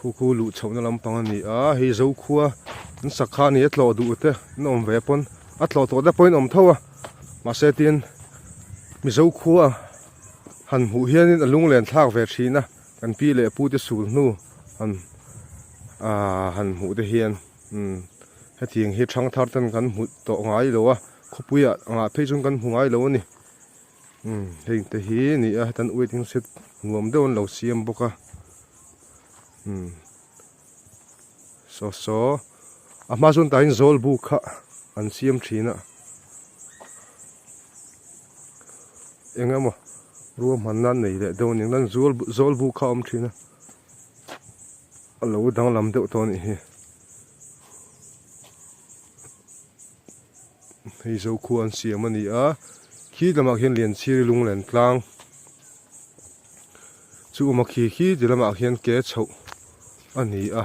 Khu khu luh chhohna lampang a ni a, hei Zokhua an sak kha a ni a tlawh duh te an awm ve pawn a tlawh tawh te pawhin awm tho a mahse tin Mizo khua han hmuh hianin a lunglen thlak ve thin a kan pi leh pu te sul hnu han ahh han hmuh te hian umm hetiang hi thangthar ten kan hmu tawh ngai lo a khawpuiah angah phei chuan kan hmu ngai lo a ni. Umm heng te hi a ni a hetan waiting shed nuam deuh an lo siam bawk a umm saw saw a hma chuan tah hian zawl buk kha an siam thin a eng emaw ruahmanna an nei leh deuh a ni ang chuan zawl buk kha a awm thin a a lo danglam deuh tawh a nih hi. Hei Zokhua an siam a ni a, khi lamah khian Lianchhiri lunglen tlang chu awm a khi khi ti lamah khian ke chhoh a ni a,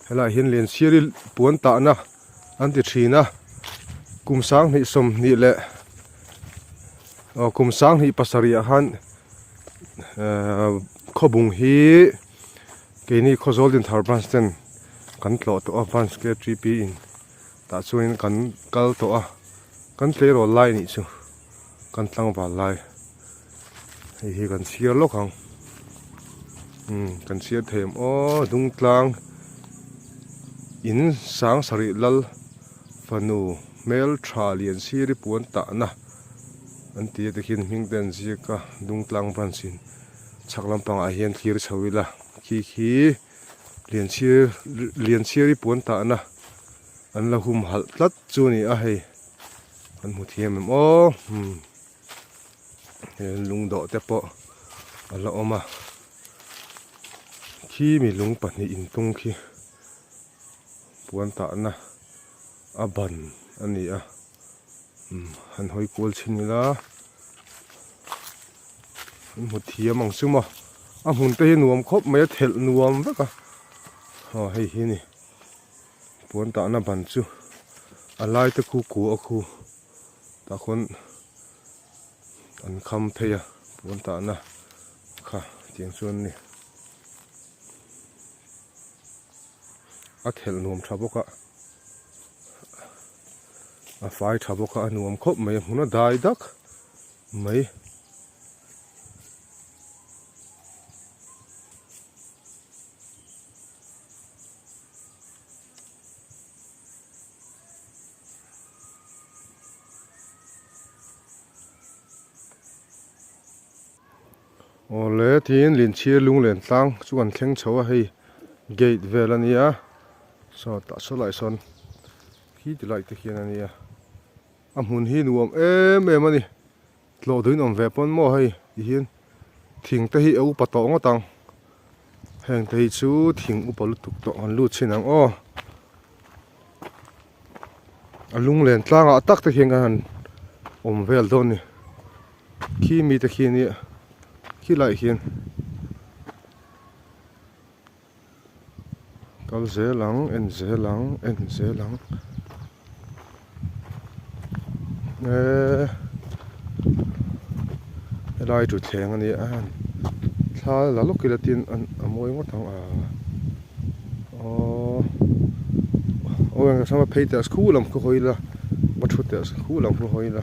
helaiah hian Lianchhiri puan tahna an ti thin a, kum sanghnih sawmhnih leh aw kum sanghnih pasarih ah khan ehh khawbung hi. Keini Khawzawl Dinthar Branch ten kan tlawh tawh a, Branch KTP in tah chuanin kan kal tawh a, kan tleirawl lai nih chu kan tlangval lai hei hi kan chhiar lawk ang umm kan chhiar thei ang aw Dungtlang in sang sarih lal fanu hmeltha lian siri puan tahna an ti a tikhian hming te an ziak a Dungtlang Branch in. Chhak lampangah hian thlir chho ila khi khi Lianchhir Lianchhiri puan tahna an la hum halh tlat chu a ni a hei kan hmu thiam em aw umm he lungdawh te pawh a la awm a khi mi lung pahnih intung khi puan tahna a ban a ni a umm han hawi kual chhin ila. An hmu thiam ang chu maw a hmun te hi nuam khawp mai a thelh nuam vek a aw hei hi ni puan tahna ban chu a lai te khu kua a khu tah khawn an kham phei a puan tahna kha tiang chuan ni a thelh nuam tha bawk a a fai tha bawk a a nuam khawp mai a hmun a dai dak. Mai. Awle tiin Linchhir lunglen tlang chu kan thleng chho a hei gate vel a nia saw tah saw lai sawn khi ti lai te khian a nia. A hmun hi nuam em em a ni. Tlawh duhin awm ve pawn maw hei ti hian thing te hi a upa tawh ngawt ang. Heng te hi chu thing upa lutuk tawh an lut chhin ang aw. A lunglen tlangah tak te hian kan han awm vel dawn a ni. Khi mite khi nia khilaiah hian. Kal zel ang en zel ang en zel ang eee helai thutthleng a nia thla la lawk ila tin a mawi ngawt ang a aww aw eng sanga phei teh khu lam khu hawi ila va thu teh khu lam khu hawi ila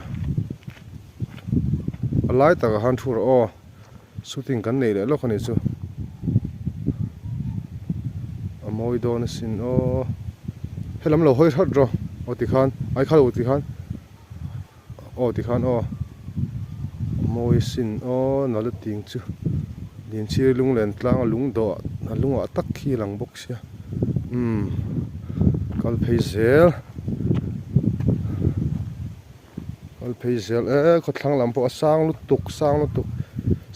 a lai takah khan thu rawh aw. Shooting kan nei leh lawk a nih chu. A mawi dawn asin aw. Helam lo hawi hrat rawh aw tikhan ai kha lo tikhan aw tikhan aw. A mawi asin aw nala ting chu. Dinchhir lunglen tlang a lung dawh a lungah tak khi a lang bawk sia. Umm kal phei zel. Kal phei zel e khawthlang lam pawh a sang lutuk sang lutuk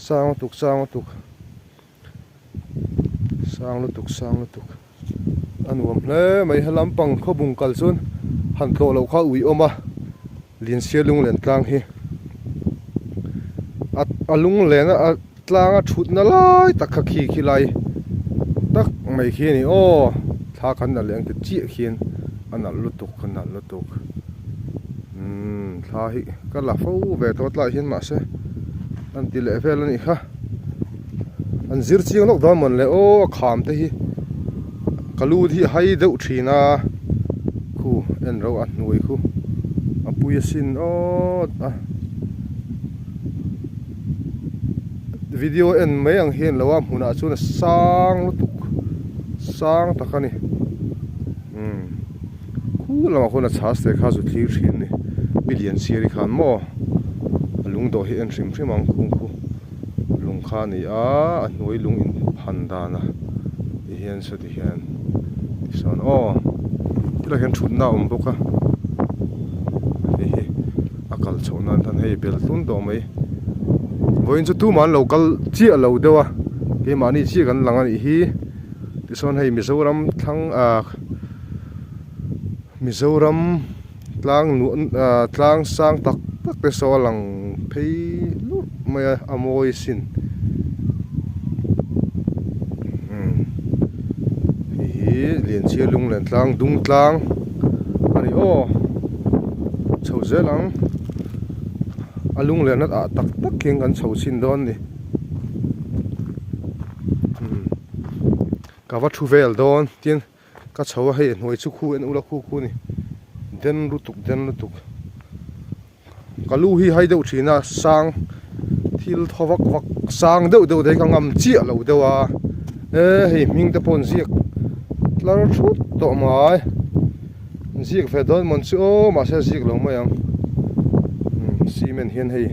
sang lutuk sang lutuk sang lutuk sang lutuk a nuam hle mai he lampang khawbung kal chuan han tlawh loh kha ui awm a Linsia lunglen tlang hi a a lunglen a tlang a thutna lai tak kha khi khi lai tak mai khi a ni aw thla khan nalh leh ang ti chiah khian a nalh lutuk a nalh lutuk umm thla hi ka la fo ve tawh a tlaiah hian mahse an ti leh vel a nih kha. An zir chiang lawk dawn mawn le aw a kham te hi ka lu hi a hai deuh thin a khu en ro a hnuai khu a pui asin aw a video en mai ang hian lo a hmunah chuan a sang lutuk sang tak a ni umm khu lamah khuan a chhas te kha zu thlir thin a ni pi lian siari khan maw a lungdawh hi en hrim hrim ang khung khu. Lung kha a ni a, a hnuai lung in phan dan a ti hian sawti hian tisawn aw tilai hian thutna a awm bawk a hei hi a kal chhoh nan hian hei bel tlun tawh mai vawiin chu tumah an lo kal chiah lo deuh a keimahni chiah kan lang a nih hi tisawn hei Mizoram thlang ah Mizoram. Tlang nuah ah tlang sang tak tak te saw a lang phei lurh mai a a mawi sin umm hei hi Lianchia lunglen tlang dung tlang a ni aw chho zel ang a lunglen a ah tak tak hian kan chho chhin dawn a ni umm ka va thu vel dawn tin. Ka chho a hei a hnuai chu khu en ula khu khu ni den lutuk den lutuk ka lu hi hai deuh thin a sang thil thaw vak vak sang deuh deuh te hi ka ngam chiah lo deuh a e hei hming te pawh an ziak tlar thut tawh mai an ziak ve dawn mawn chu aw mahse a ziak lo mai ang cement hian hei.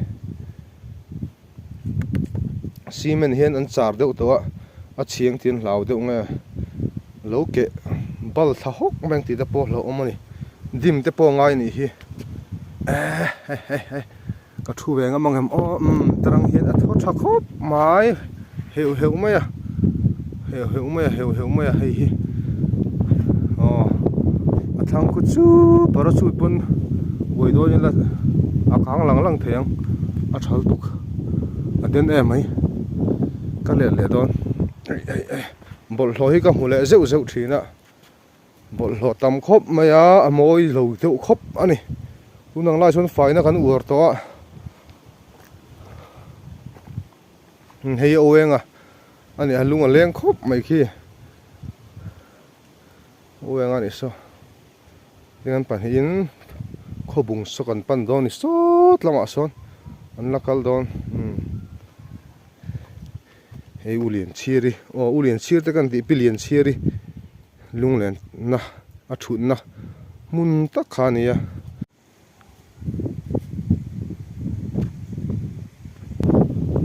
Cement hian an char deuh tawh a a chhiang tih an hlau deuh nge lo keh bal thla hawk mai ang tih te pawh a hlauhawm a ni dim te pawh a ngai a nih hi eh hei hei hei ka thu ve ngam ang em aw umm tarang hian a thaw tha khawp mai heuh heuh mai a heuh heuh mai a heuh heuh mai a hei hi aw a thlang khu chu parachute pawn uai dawn ila a kang lang lang thei ang a thal tuk a den em mai ka let leh dawn ei ei ei bawlhhlawh hi ka hmu leh zeuh zeuh thin a bawlhhlawh tam khawp mai a a mawi lo deuh khawp a ni tunang lai chuan faina kan uar tawh a. Hei a aweng a a ni a lung a leng khawp mai khi aweng a ni saw tin an pahnihin khawbung saw kan pan dawn a ni sawt lamah sawn an la kal dawn umm hei u Lianchhiri aw u Lianchhir te kan tih pi Lianchhiri lunglenna a thutna hmun tak kha a ni a.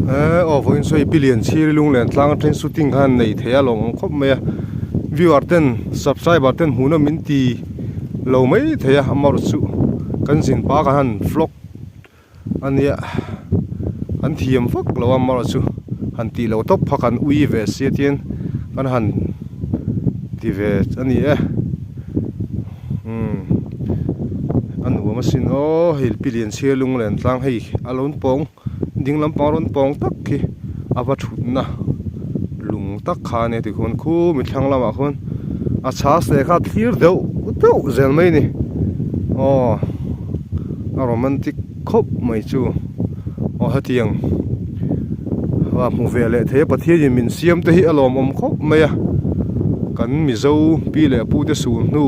Eee aw vawiin sawi pi lian chhir lunglen tlang atangin shooting khan nei thei a lawm awm khawp mai a viewer ten subscriber ten hmuhna min ti lo mai thei a amaherawhchu kan zin pa khan han vlog a nia an thiam vak lo a amaherawhchu han tih loh tawp kha kan ui ve sia tin kan han ti ve a ni e. Umm a nuam asin aw hei pi lian chhia lunglen tlang hei a lo pawng ding lampang rawn pawng tak khi a va thutna lung tak kha ania tikhuan khu mi thlang lamah khuan a chhas leh kha thlir deuh deuh zel mai a ni aw a romantic khawp mai chu aw hetiang a hmu ve leh thei a Pathian in min siam te hi a lawmawm khawp mai a kan Mizo pi leh pu te sul hnu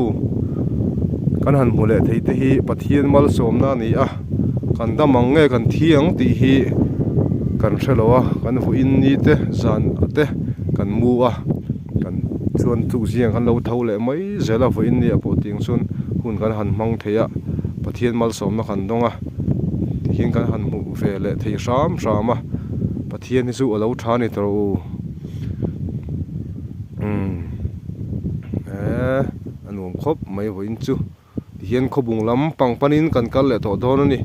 kan han hmu leh thei te hi Pathian malsawmna a ni a kan dam ang nge kan thi ang tih hi kan hre lo a kan vuiin ni te zan te kan mu a kan chuan tuk zing kan lo tho leh mai zel a vawiin ni ah pawh tiang chuan hun kan han hmang thei a Pathian malsawmna kan dawng a tihian kan han hmuh ve leh thei hram hram a Pathian hi chu a lo tha a ni tawh u umm eee a nuam khawp mai vawiin chu tihian khawbung lam pang panin kan kal leh tawh dawn a ni.